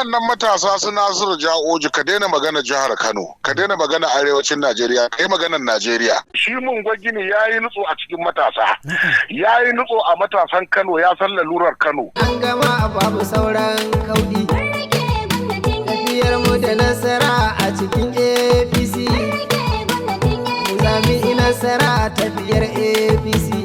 Waɗannan matasa su Nasiru Ja'oji, ka daina magana jihar Kano, ka daina magana arewacin Najeriya, ka yi maganar Najeriya. Shi mun gini ya yi nutso a cikin matasa, ya yi nutso a matasan Kano, ya san lalurar Kano. An gama, babu sauran kaudi. Tafiyar mu da nasara a cikin APC. Mu sami nasara tafiyar APC.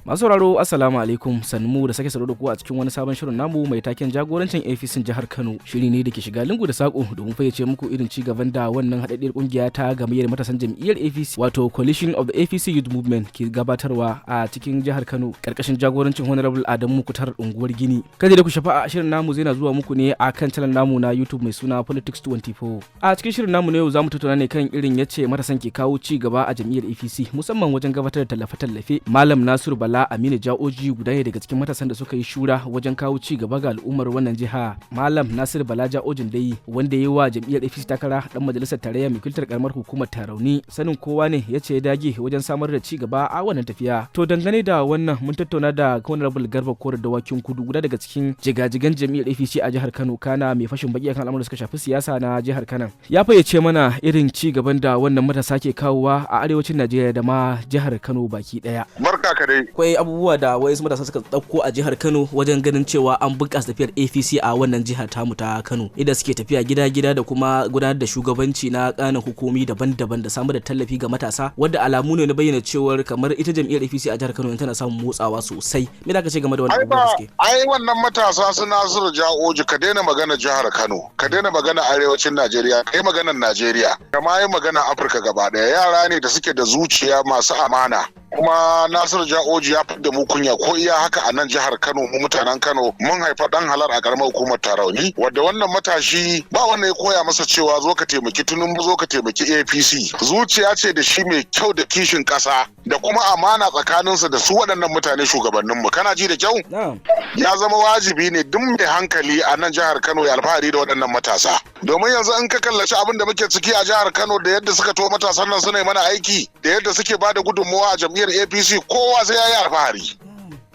Masu sauraro, Assalamu alaikum, sannu da sake sauraro da ku a cikin wani sabon shirin namu mai taken jagorancin APC jihar Kano. Shiri ne da ke shiga lungu da sako domin fayyace muku irin ci gaban da wannan haɗaɗɗiyar kungiya ta gamayyar matasan jam'iyyar APC, wato Coalition of the APC Youth Movement, ke gabatarwa a cikin jihar Kano karkashin jagorancin Honorable Adamu Mukhtar Unguwar Gini. Kada da ku shafa, a shirin namu zai na zuwa muku ne a kan channel namu na YouTube mai suna Politics 24. A cikin shirin namu na yau, zamu tattauna ne kan irin yacce matasan ke kawo ci gaba a jam'iyyar APC, musamman wajen gabatar da tallafe-tallafe. Malam Nasiru Bala Aminu Ja'oji guda ne daga cikin matasan da suka yi shura wajen kawo ci gaba ga al'ummar wannan jiha. Malam Nasiru Bala Ja'ojin dai, wanda ya yi wa jam'iyyar APC takara dan majalisar tarayya mai wakiltar karamar hukumar Tarauni, sanin kowa ne ya ce ya dage wajen samar da ci gaba a wannan tafiya. To, dangane da wannan mun tattauna da Honorable Garba Kore Dawakin Kudu, guda daga cikin jigajigan jam'iyyar APC a jihar Kano, kana mai fashin baki akan al'amuran da suka shafi siyasa na jihar Kano. Ya fayyace mana irin ci gaban da wannan matasa ke kawowa a arewacin Najeriya da ma jihar Kano baki daya. Barka ka dai. Akwai abubuwa da wasu matasa suka ɗauko a jihar Kano wajen ganin cewa an bunƙasa tafiyar APC a wannan jihar tamu ta Kano, inda suke tafiya gida-gida da kuma gudanar da shugabanci na ƙananan hukumomi daban-daban da samar da tallafi ga matasa, wadda alamu ne na bayyana cewar kamar ita jam'iyyar APC a jihar Kano tana samun motsawa sosai. Me za ka ce game da wannan Ai abubuwa da ba suke? Ai wannan matasa su Nasiru Ja'oji, ka daina magana jihar Kano, ka daina magana arewacin Najeriya, ka yi maganar Najeriya, ka ma yi magana Afirka gaba ɗaya. Yara ne da suke da zuciya, masu amana. Kuma Nasiru Ja'oji ya fidda mu kunya. Ko iya haka a nan jihar Kano, mu mutanen Kano mun haifa dan halar a karamar hukumar Tarauni, wadda wannan matashi ba wanda ya koya masa cewa zo ka taimaki Tinubu, zo ka taimaki APC. Zuciya ce da shi mai kyau da kishin kasa da kuma amana tsakaninsa da su waɗannan mutane shugabanninmu. Kana ji da kyau? Na'am. Ya zama wajibi ne duk mai hankali a nan jihar Kano ya alfahari da waɗannan matasa, domin yanzu in ka kallaci abin da muke ciki a jihar Kano da yadda suka to matasan nan suna yi mana aiki da yadda suke ba da gudunmawa a jam'iyyar APC, kowa sai ya yi alfahari.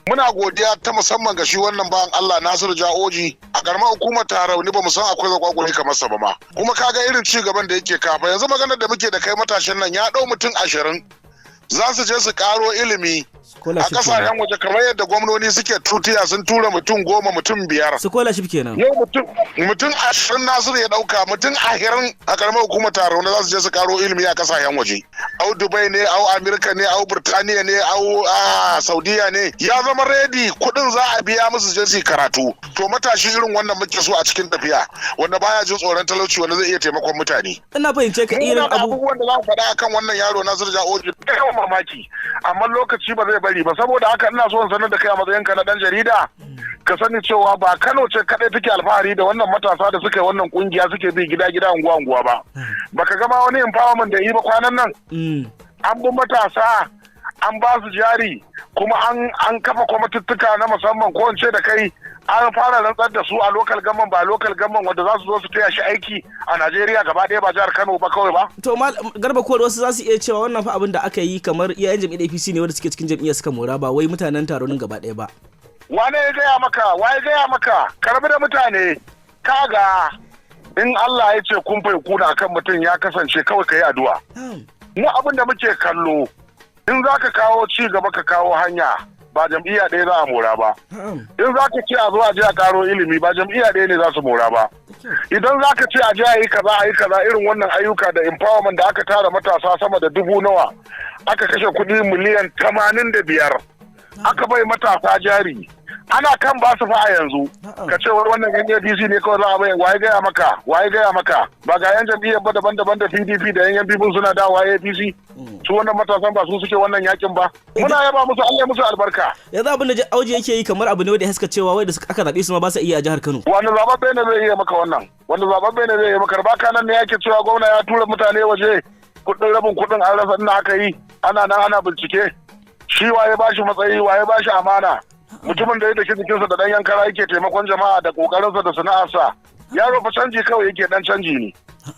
Muna godiya ta musamman ga shi wannan bawan Allah Nasiru Ja'oji. A karamar hukumar Tarauni ba mu san akwai zakwakuri kamar sa ba ma. Kuma kaga irin ci gaban da yake kafa. Yanzu maganar da muke da kai, matashin nan ya ɗau mutum 20 za su je su karo ilimi a Scholarship kasashen kenan. waje, kamar yadda gwamnoni suke tutiya sun tura mutum 10, mutum 5. Scholarship kenan. Yau mutum 20 Nasiru ya dauka, mutum 20 a karamar hukumar Tarauni za su je su karo ilimi a kasashen waje, au Dubai ne, au Amerika ne, au Burtaniya ne, au Saudiya ne. Ya zama ready, kudin za a biya musu je su yi karatu. To, matashi irin wannan muke so a cikin tafiya, wanda baya jin tsoron talauci, wanda zai iya taimakon mutane. Ina fahimce ka, irin Muna da abu abubuwan da za mu faɗa akan wannan yaro Nasiru Ja'oji da yawan mamaki, amma lokaci ba zai bari ba. Saboda haka ina so in sanar da kai a matsayin ka na dan jarida, ka sani cewa ba Kano ce kadai take alfahari da wannan matasa da suka yi wannan kungiya suke bi gida gida, unguwa unguwa ba. Baka gama wani empowerment da yi ba kwanan nan? An bi matasa, an ba su jari, kuma an kafa kwamituttuka na musamman, ko in ce da kai an fara rantsar da su a local government ba local government, wanda za su zo su taya shi aiki a Najeriya gaba ɗaya, ba jihar Kano ba kawai ba. To, Garba Kore, wasu za su iya cewa wannan fa abin da aka yi kamar iyayen jam'iyyar APC ne wanda suke cikin jam'iyyar suka mora, ba wai mutanen Taronin gaba ɗaya ba. Wane ya gaya maka? Waye gaya maka? Karbi da mutane. Kaga, in Allah ya ce kun fai kuna kan mutum ya kasance, kawai ka yi addu'a. Mu abin da muke kallo, in za ka kawo ci gaba, ka kawo hanya, ba jam'iyya ɗaya za a mora ba. In za ka ce a zo a je a karo ilimi, ba jam'iyya ɗaya ne za su mora ba. Idan za ka ce a je a yi kaza, a yi kaza, irin wannan ayyuka da empowerment da aka tara matasa sama da dubu nawa, aka kashe kuɗi miliyan 85, aka bai matasa jari, ana kan ba su fa a yanzu, ka ce wai wannan yan APC ne kawai za a bai? Waye gaya maka? Waye gaya maka? Ba ga yan jam'iyyar ba daban-daban da PDP da yan NPP suna dawowa APC? Su wannan matasan ba su suke wannan yakin ba? Muna yaba musu, Allah ya musu albarka. Yanzu abin da Auji yake yi kamar abu ne wanda ya haska cewa wai da suka aka zaɓe su ma ba su iya a jihar Kano. Wani zababbe ne zai iya maka wannan? Wanda zababbe ne zai iya maka? Ba nan ne yake cewa gwamna ya tura mutane waje, kudin, rabin kudin an rasa ina aka yi, ana nan ana bincike. Shi waye ba shi matsayi? Waye ba shi amana? Mutumin da ya daki jikinsa da dan yankara yake taimakon jama'a da kokarinsa da sana'arsa. Yaro fa canji kawai yake, dan canji ne.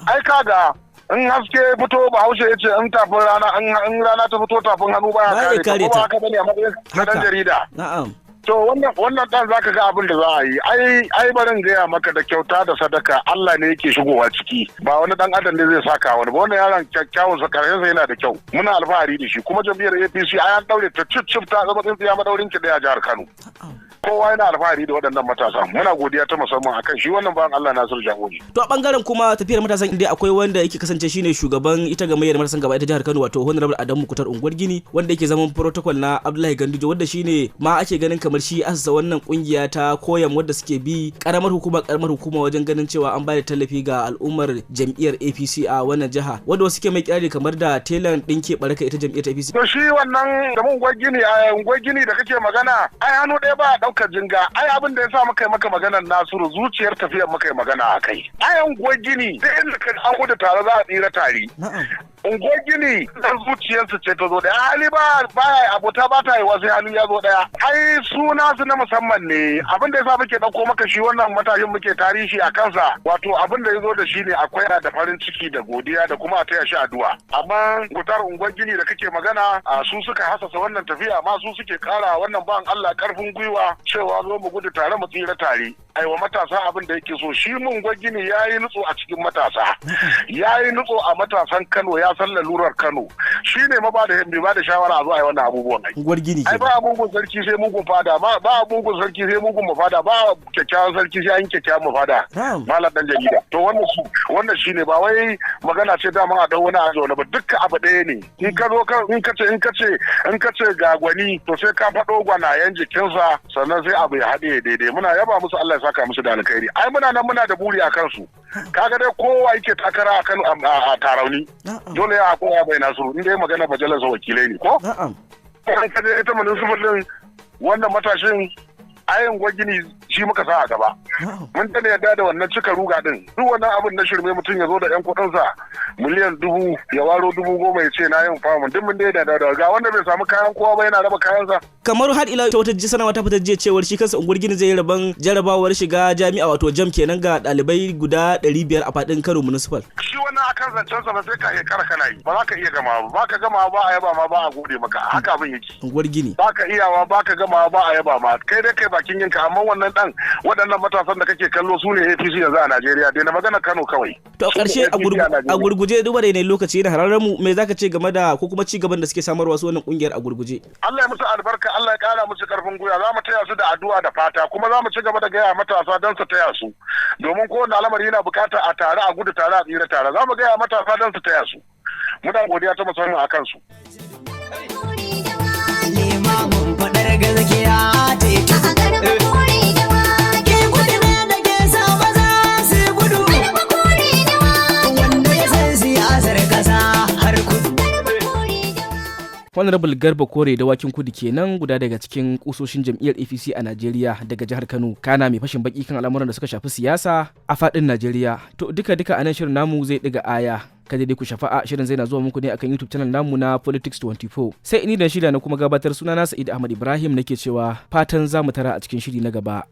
Ai kaga, in haske ya fito, Bahaushe ya ce in tafin rana, in rana ta fito, tafin hannu baya Baya kare ta. kare Ko ba ta. haka bane a matsayin na dan Haka. jarida? Na'am. To wannan dan zaka ga abin da za a yi. Ai barin gaya maka, da kyauta da sadaka Allah ne yake shigowa ciki. Ba wani dan adam ne zai saka wani ba. Wannan yaron kyakkyawan sa, karshen sa yana da kyau. Muna alfahari da shi, kuma jam'iyyar APC ai an daure ta cif ta zama tsintsiya madaurin ki daya a jihar Kano. Kowa yana alfahari da waɗannan matasa. Muna godiya ta musamman akan shi wannan bawan Allah Nasiru Jagoji. To a bangaren kuma tafiyar matasan inda akwai wanda yake kasance shine shugaban ita gamayyar matasan gaba ita jihar Kano, wato Honorable Adamu Kutar Unguwar Gini, wanda yake zaman protocol na Abdullahi Ganduje, wanda shine ma ake ganin kamar shi asasa wannan kungiya ta koyam, wadda suke bi karamar hukuma wajen ganin cewa an bayar da tallafi ga al'ummar jam'iyyar APC a wannan jiha, wanda wasu ke mai kirari kamar da telan dinke baraka ita jam'iyyar APC. To shi wannan da mun gini a unguwar gini da kake magana, ai hannu ɗaya ba a ɗaukar jinga. Ai abin da ya sa muka yi maka maganar Nasiru, zuciyar tafiyar muka yi magana a kai. Ai unguwar gini, sai inda ka an gudu tare za a tsira tare. Unguwar gini dan zuciyarsu ce ta zo ɗaya. Hali ba baya abota ba ta yi wasu hali ya zo ɗaya. Ai suna su na musamman ne. Abin da ya sa muke ɗauko maka shi wannan matashin, muke tarihi a kansa, wato abin da ya zo da shi ne akwai da farin ciki da godiya da kuma a taya shi addu'a. Amma gutar unguwar gini da kake magana, a su suka hasasa wannan tafiya, ma su suke kara wannan ban Allah karfin gwiwa cewa zo mu gudu tare mu tsira tare. Aiwa matasa abin da yake so, shi mun gini ya yi nutso a cikin matasa, ya yi nutso a matasan Kano, ya san lalurar Kano. Shi ne ma ba da mai ba da shawara a zo a yi wannan abubuwan. Ai Unguwar gini ai kenan. Ba mugun sarki sai mugun fada, ba mugun sarki sai mugun mafada, ba kyakkyawan sarki sai an kyakkyawan mafada. Malam dan jarida, to wannan su wannan shine, ba wai magana ce dama a dau wani a zaune ba, dukkan abu ɗaya ne. In ka zo ka in ka ce ga gwani, to sai ka faɗo gwanayen jikinsa, sannan sai abu ya haɗe daidai. Muna yaba musu, Allah ya saka musu da alkhairi. Ai muna nan muna da buri a kansu. Kaga dai kowa yake takara a Kano a Tarauni, dole ya haƙura bai Nasiru, in dai magana majalisar wakilai ne ko in ka je ita municipal din, wannan matashin ayin gwagini shi muka sa a gaba. Mun tana yarda da wannan cika ruga din, duk wannan abin na shirme, mutum ya zo da yan kuɗin sa miliyan 1000, ya waro 10,000 ya ce na yin famun, duk mun dai da ga wanda bai samu kayan kowa ba yana raba kayansa. Kamar har ila ta wata sanarwa ta fitar jiya cewar shi kansa unguwar gini zai yi rabon jarabawar shiga jami'a, wato JAMB kenan, ga ɗalibai guda 500 a faɗin Kano Municipal. Shi wannan akan zancen sa ba sai ka shekara kana yi, ba za ka iya gama ba, ka gama ba a yaba ma, ba a gode maka, haka abin yake. Unguwar gini. Ba ka iyawa, ba ka gama ba a yaba ma, kai dai kai bakin yinka. Amma wannan dan waɗannan matasan da kake kallo su ne APC yanzu a Najeriya, dai na magana Kano kawai. To a ƙarshe, a gurguje, duba da yanayin lokaci da hararren mu, me zaka ce game da ko kuma ci gaban da suke samarwa su wannan kungiyar, a gurguje? Allah ya musu albarka, Allah ya kara musu karfin gwiwa. Za mu taya su da addu'a da fata, kuma za mu ci gaba da gaya matasa don su taya su, domin kowane al'amari yana bukata a tare a gudu tare a tsira tare. Za mu gaya matasa don su taya su. Muna godiya ta musamman a kansu. Limamin faɗar gaskiya ta yi ta ke gudu ne da ke sa maza su gudu. Wanda ya san siyasar ƙasa har kudu. Honorable Garba Kore Dawakin Kudu kenan, guda daga cikin kusoshin jam'iyyar APC a Najeriya daga jihar Kano, kana mai fashin baki kan al'amuran da suka shafi siyasa a fadin Najeriya. To duka duka anan shirin namu zai diga aya. Kada dai ku shafa'a, shirin zai na zuwa muku ne akan YouTube channel namu na Politics 24. Sai ni da shirya na kuma gabatar, sunana Sa'id Ahmad Ibrahim, nake cewa fatan za mu tara a cikin shiri na gaba.